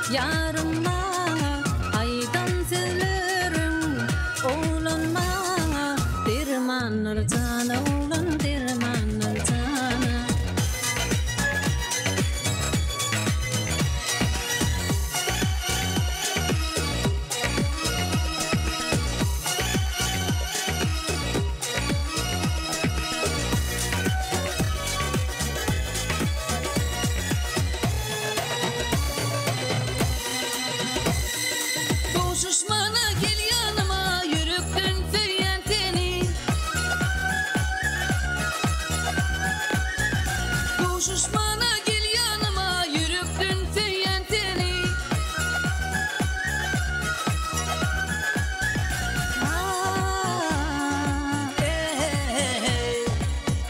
Ýarym maňa aýdan sözleriň Oglan maňa dermandyr jana Oglan dermandyr jana. Duşuşmana gel ýanyma ýürekden söýýän seni Duşuşmana gel ýanyma ýürekden söýýän seni.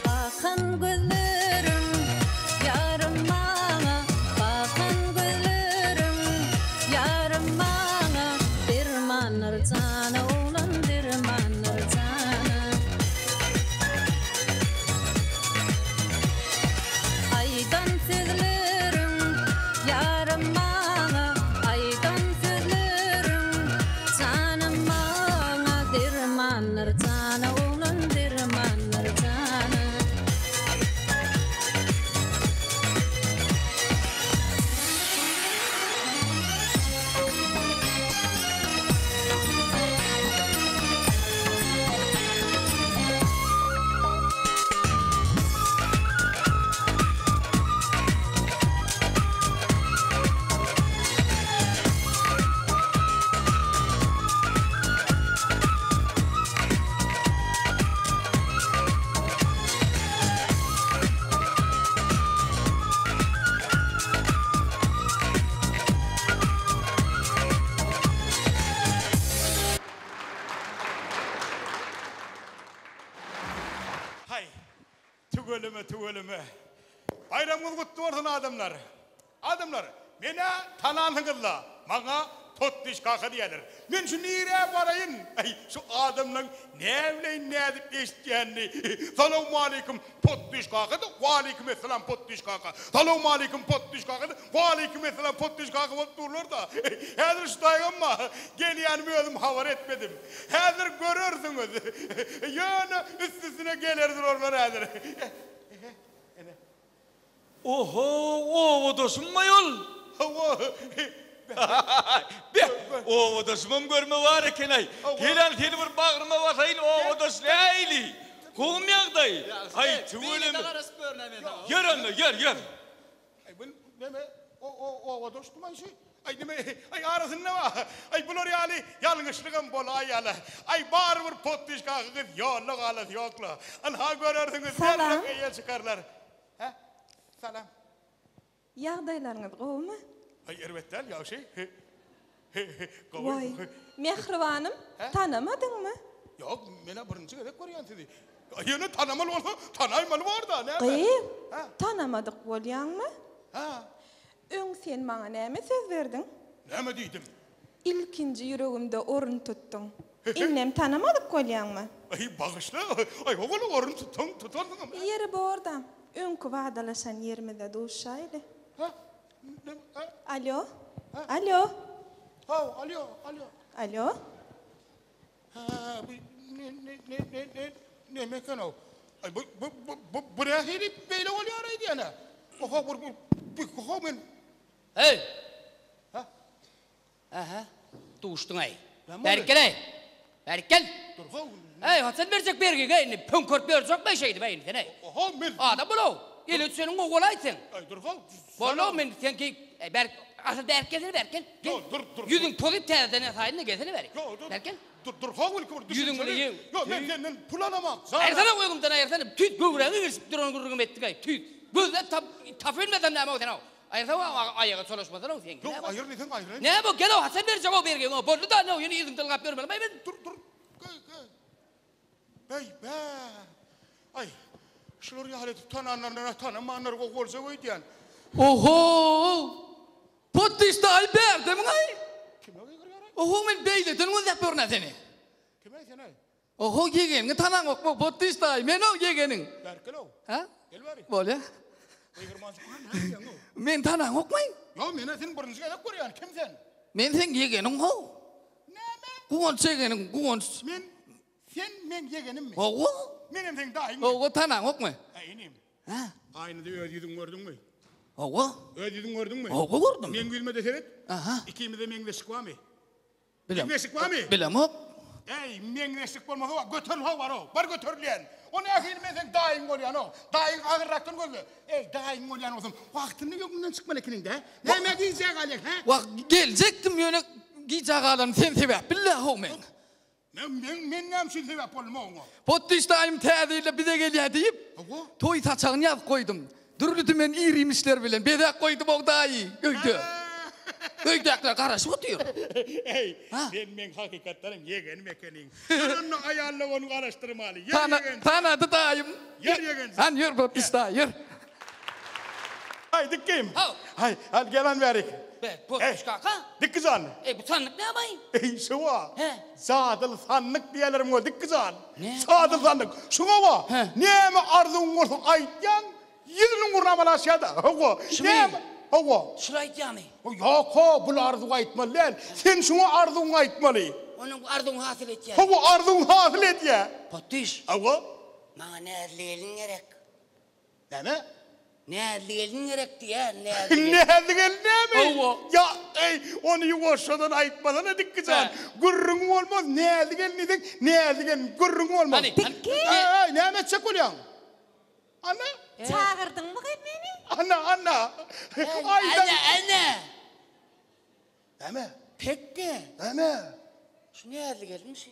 Bakan gözleriň ýarym maňa Bakan gözleriň ýarym maňa Dermandyr jana oglan dermandyr jana Aýdan sözleriň ýarym maňa Aýdan sözleriň janym maňa Dermandyr jana oglan dermandyr jana. Haý, tüweleme, tüweleme. Baýramyňyz gutly bolsun adamlar. Adamlar, men-ä tanansyňyz-la, maňa Totdyş kaka diýýärler. Men şu nirä baraýyn? Aý, şu adamlaň näbileýin nädip eşitýänini. Salowmaleýkim, Potdyş kaka-da, waleýkim essalam, Potdyş kaka. Salowmaleýkim, Potdyş kaka-da, waleýkim essalam, Potdyş kaka bolup durlar-da. Häzir şu taýgam-a, gelýänimi özüm habar etmedim. Häzir görersiňiz. Ýöne üst-üstüne geler durarlar häzir. Ene. Oho, obadaşymmaý ol? Hawa. Beh, obadaşymam görme bar eken-aý. Gel-al seni bir bagryma basaýyn, obadaş nähili? Gowumy ýagdaý? Aý, tüweleme. Ýör onda, ýör, ýör. Aý, bu neme, obadaşdymaý şi? Aý, neme, aý, arasynda bar. Aý, bular ýaly ýalňyşlygam bolaýýa-la. Aý, barybir potdyşkaky gyz ýolda galasy ýok-la. Ynha, görersiňiz, derrew eýe çykarlar. Hä? Salam. Ýagdaýlaryňyz gowumy? Aý, erbet däl, ýagşy. Gowy. Waý, mähribanym, tanamadyňmy? Ýok, men-ä birinji gezek görýän sizi. Ýöne tanamaly bolsa, tanaýmaly bor-da, näme? Gyz, tanamadyk bolýaňmy? Hä? Öň sen maňa näme söz berdiň? Näme diýdim? Ilkinji ýüregimde orun tutduň. Indem tanamadyk bolýaňmy? Aý, bagyşla, aý, ogul, orun tutsaň, tutarsyňam. Ýeri borda, öňki wadalaşan ýerimizde duşaýly. Hä? Näme? Hä? Alýo? Alýo? Haw, alýo, alýo. Alýo? Hä, bu ne, ne, ne, ne, ne, neme eken-ow? Aý, bu, bu, bu, bu, bu nähili beýle bolýar-aý diýen-ä? Oho, bir, bu, bu, oho, men. Heý! Hä? Ähä, duşduň-aý. Näme boldy? Bärik gel-äý! Bärik gel! Dur, how. Äý, haçan berjek bergiňi indi? Pöňkürip ýörjekmi şeýdip-äý indi sen-äý? Oho, men. Adam bol-ow! Ele düşeniň gowy bolaý sen. Aý, dur, how. Boldy-ow, men seňki, äý, bärik, asyl bärik gelsene, bärik gel. Gel. Ýok, dur, dur. Ýüzüň tozup täzeden ýasaýyn-da, gelsene bärik. Ýok, dur. Bärik gel. Dur, dur, how ilki bir Ýüzüň düşünsene. bilen ýeň. Ýok, men senden pul alamok. Jan. Aýyrsana öňümden aýyrsana. Tüýs göwräňe girişip duran gürrüňimi etdiň-aý, tüýs. Gözläp tap, tapybilmesem näme-ow sen-ow. Aýyrsana aýaga çolaşmasana-ow seňki. Ýok, aýyr diýseň aýyraýyn. Näme-ow, gel-ow, haçan berjek-ow bergiňi-ow. Boldy-da, indi-ow, ýene yzyňda ylgap ýörmeli-maý men. Dur, dur. Ge, ge. Beý, bä. Aý, şular ýaly edip tananlaryndan-a tanamanlary gowy boljak öýdýän. Oho-ow! Potdyşda aý bärdemiň-aý? Kime gygyrýar-aý? Oho, men beýleden gözläp ýörün-ä seni. Kim-aý sen-aý? Oho, ýegeniňi tanaňokmy, Potdyş daýy, men-ow ýegeniň. Bärik gel-ow. Hä? Gel bäri. Bolýa. Gygyrmanjyk näme diýýäň-ow? Meni tanaňokmy? Ýok, men-ä seni birinji gezek görýän. Kim sen? Men seň ýegeniň how. Näme? Guwanç ýegeniň, Guwanç. Men, sen meň ýegenimmi? Hawa. Menem seň daýyňmy? Hawa, tanaňokmy? Äý, inim. Hä? Aýnada öz ýüzüňi gördüňmi? Hawa. Öz ýüzüňi gördüňmi? Hawa, gördüm. Meň ýüzüme-de seret. Aha. Ikimizde meňzeşlik barmy? Bilem. Meňzeşlik barmy? Bilemok. Eý, meňzeşlik bolmasa bar, göteril how bar-ow, bar göterilýän. O nähili men seň daýyň bolýan-ow? Daýyň agyrrakdan gözle. Eý, daýyň bolýan bolsam, wagtynda öňüňden çykmaly ekeniň-dä. Nämä gijä galýaň, hä? Wah, geljekdim ýöne gijä galany sen sebäp billähow meň. Men, men, men näme üçin sebäp boldum oňa? Potdyş daýym täze ýylda bize gelýär diýip, Hawa. toý saçagyny ýazyp goýdum. Dürli dümen ir-iýmişler bilen bezäp goýdum og daýy, öýde. Öýdäkiler garaşyp otyr. Eý, Ha? sen meň hakykatdanam ýegenim ekeniň. Ýör onda aýal dogany garaşdyrmaly. Ýör Tana, ýegen. tanady daýym. Ýör ýegen. Han ýör Potdyş daýy, ýör. Haý, dikgim. Haw. Haý, hal gel an bärik. Be, Potdyş kaka. Dikgi jan. Eý, bu sandyk näme-aý? Eý, şuwa. He. Jadyly sandyk diýerler muňa, Dikgi jan. Ne? Jadyly sandyk. Şuňa wa, He. näme arzuwyň bolsa aýtýaň, ýüzüniň ugruna amala aşýar-da. Hawa. Şumy? Näme? Hawa. Şul aýtýamy? Ýok-ha, bul arzuw aýtmaly däl. Sen şuňa arzuwyňy aýtmaly. Onuň arzuwyňy hasyl etýär. Hawa, arzuwyňy hasyl edýär. Potdyş. Hawa. Maňa näzli gelin gerek. Näme? Näzli gelin gerek diýýän, näzli gelin. Näzli gelin näme? Hawa. Ýa, eý, ony ýuwaşjadan aýtmasana Dikgi jan. Gürrüň bolmaz, näzli gelin diýseň, näzli gelin, gürrüň bolmaz. Hany, hany. Dikgi! Eý, eý, näme etjek bolýaň? Ana. Çagyrdyňmy gyz meni? Ana, ana. Aýdan. Ana, ana. Näme? Pekge. Näme? Şu näzli gelinmi şu?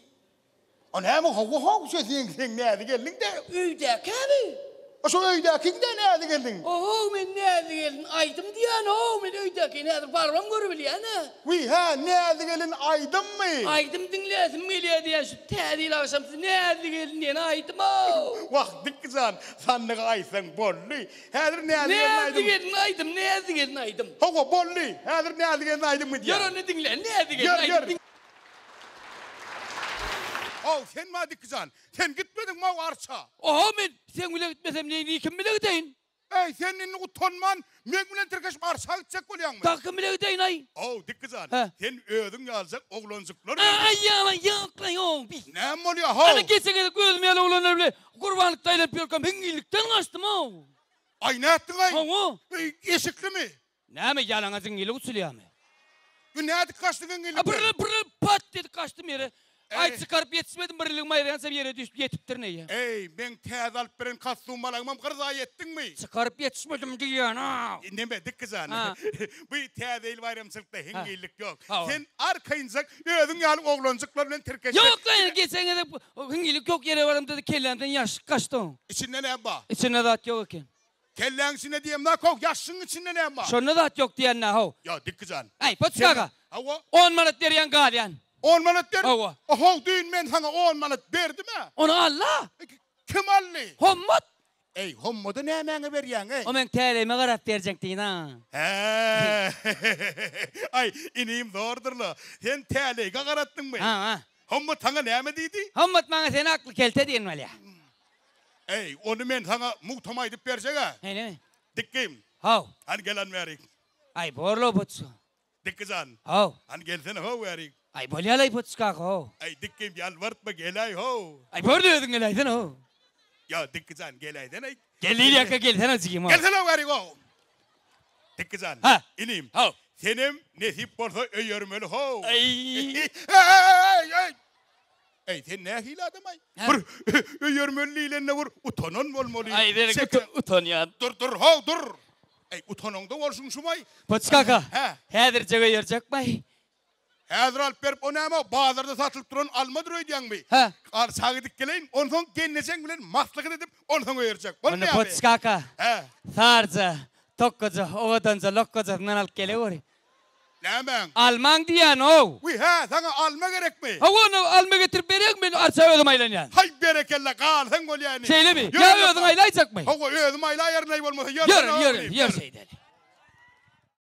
O näme hawa haw şu seň seň näzi geldiň-de. Öýdäkämi? O şo öýdäkiň-de näzi geldiň. Oho men näzi gelin aýdym diýýän how men öýdäkini häzir barybam görübilýän-ä. Wiý hä näzi gelin aýdymmy? Aýdym diňläsim gelýär diýýän şu täze ýyl agşamsy näzi gelin diýen aýdym-ow. Wah Dikgi jan sandygy aýtsaň boldy. Häzir näzi gelin aýdym. Näzi gelin aýdym näzi gelin aýdym. Hawa boldy häzir näzi gelin aýdym gidýär. Ýör onda diňle näzi gelin Ýör aýdym. ýör. Ow, sen ma Dikjan, sen gitmediňmi ow arça? Oho, men seň bile gitmesem neýni kim bile gideýin? Eý, sen indi utanman meň bilen tirkeşip arça gitjek bolýaňmy? Dagy kim bile gideýin aý? Ow, Dikjan, Hä? sen özüň ýaljak oglanjyklar bilen. Aý, ýalan, ýok-la, ýok, bi. Näme bolýa, how? Ana geçen gezek özüm ýaly oglanlar bile gurbanlykda aýlanyp ýörkäm hiňňillikden gaçdym-ow. Aý, nätdiň-aý? Hawa. Eý, eşikdimi? Näme ýalaňaç iňňilik uçulýamy? Bu nädip gaçdyň iňňilikden? A bir bir pat diýdi gaçdym ýere. Aý çykaryp ýetişmedim birligimi aýyrýançam ýere düşüp ýetipdirin eýýäm. Eý, meň täze alyp beren kostum balagymam gyrzaý etdiňmi? Çykaryp ýetişmedim diýýän-a. Neme, Dikgijan, bu täze ýyl baýramçylykda hiňňillik ýok. Hawa. Sen arkaýynjak özüň ýaly oglanjyklar bilen tirkeşme. Ýok, ýa geçen gezek hiňňillik ýok ýere baramda-da kellämden ýaşyk gaçdy oň. Içinde näme bar? Içinde zat ýok eken. Kelläň içinde diýemda kow, ýaşyň içinde näme bar? Şonda zat ýok diýende how. Ýa, Dikgi jan. Äý, Potçuk aga. Hawa. On manat berýän galýan. On manat ber? Hawa. How, düýn men saňa on manat berdim-ä. Ony al-la. Kim aldy? Hommat. Eý, Hommada nämäňe berýäň, eý? O meň täleýime garap berjek diýin-a. Hä. Aý, inim zordur-la. Sen täleýge garatdyňmy? Ha-ha. Hommat saňa näme diýdi? Hommat maňa sen akly kelte diýen bolýa. Eý, ony men saňa mugtam aýdyp berjeg-ä. Hany? Dikgim. Haw. Hany gel hany bärik. Aý, borla Potçuk. Dikgi jan. Haw. Hany gelsene how bärik. Aý, bolýa-laý Potçuk kaka, how. Aý, Dikgim, ýalbartma, geläý how. Aý, bordy özüň geläýsene how. Ýa, Dikgi jan, geläýsene. Gel diýýärkä gelsene jigim how. Gelsene how bärik how. Dikgi jan. Ha. Inim. Haw. Senem nesip bolsa öýermeli how. Aý. Eý, eý, eý. Eý, sen nähili adam-aý? Bir öýermeli diýlende bir utanan bolmaly. Aý, men utanýan. Dur, dur, how, dur. Eý, utanaňda bolşuň şumaý? Potçuk kaka. Hä? Häzirjek öýerjekmi-aý? Häzir alyp berip, o näme, bazarda satylyp duran almadyr öýdýäňmi? Hä? Arça gidip geleýin, onsoň gelnejeň bilen maslahat edip, onsoň öýerjek. Onda Potçuk kaka. Hä? Sarja, tokgaja, owadanja, lokgajasyndan alyp geleweri. Nämäň? Almaň diýýän-ow. Wiý, hä, saňa alma gerekmi? Hawa, onda alma getirip bereň, men arça özüm aýlanýan. Haý, berekella, galsaň bolýa indi. Şeýlemi? Ýa özüň aýlaýjakmy? Hawa, özüm aýlaýaryn-aý bolmasa, ýör, ýör, ýör şeýdeli.